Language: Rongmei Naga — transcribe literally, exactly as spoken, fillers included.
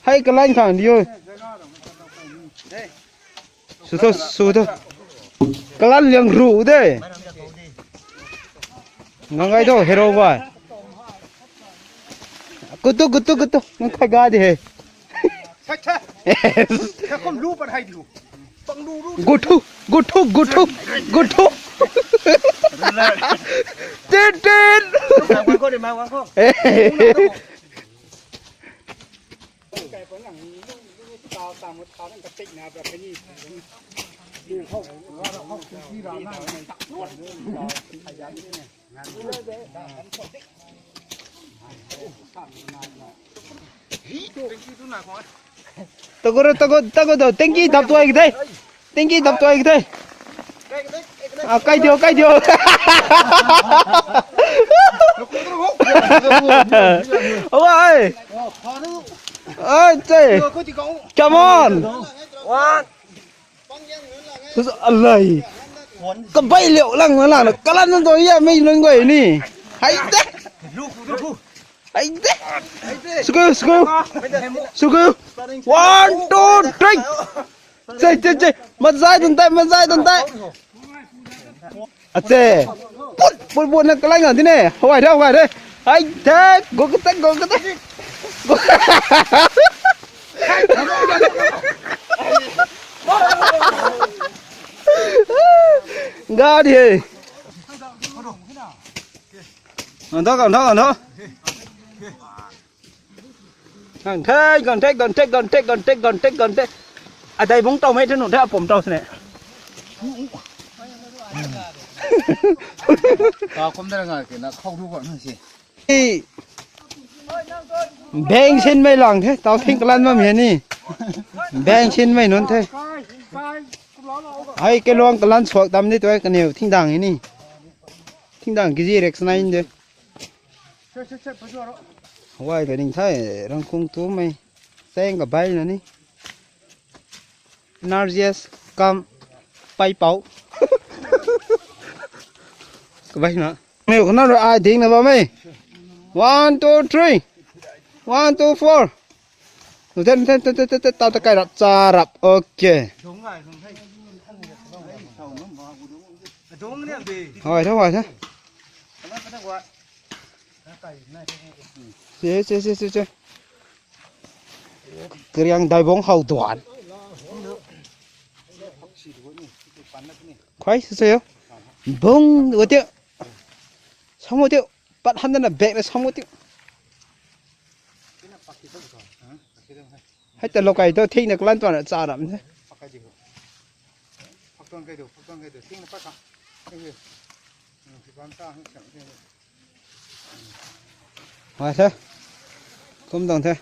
Hei kalan khang di o. Su tho, su tho. Kalan liang ru de. Ngang gai tho, hero bai. Kutu, kutu, kutu. Ngang khai ga di he. Yes. Guthu, guthu, guthu, guthu. Tin, tin. Tago ro, tago, tago do. Tanky dap tuai kithei. Tanky dap tuai kithei. Ah, kai dio, kai dio. Oi. Oi, che. Come on. One. Alai. Kabai liu lang lang na kalan na do ya mei lung goi ni. Hai de. Hai de. Suku, suku. Suku. One, two, three. Che, che, che. Mazai dun tai, mazai dun tai. Ache. Put, put, put na kalan na di ne. Hawai de, hawai de. Hai de. Go ka te, go ka te. Go. Gari he. Ganv tho, ganv tho, ganv tho. Ganv the, ganv the, ganv the, ganv the, ganv the, ganv the, ganv the. Adai bung tau mei the nu the apum tau sine. Ka kum da nga ke na khou du ko na si. Bang sin mei lang the, tau thing kalan mam he ni. Bang sin mei nunc the. Ai, ke luang kalan suak tam ni tu ai, kaniw thing dang he ni. Thing dang kiji rek sanai de. Hawai le ning thai, rang khung tu mei. Teng ka bai na ni. N R G S kam pai pau. Ka bai na. Mei ko na ro ai ding na ba mei. One, two, three. One, two, four. Nu ten, ten, ten, ten, ten, ten, ta, ta, kai rap, cha rap. Okay. Hoi, hoi, hoi. Che, che, che, che, che. Kariang dai bong hau duan. Khoi, che, che, yo. Bong, wo tiu. Sam wo tiu. Pat han na bag na sam wo tiu. Hei ta lokai to thing na kalan tuan cha ram the. Hoi the. Kum dang the.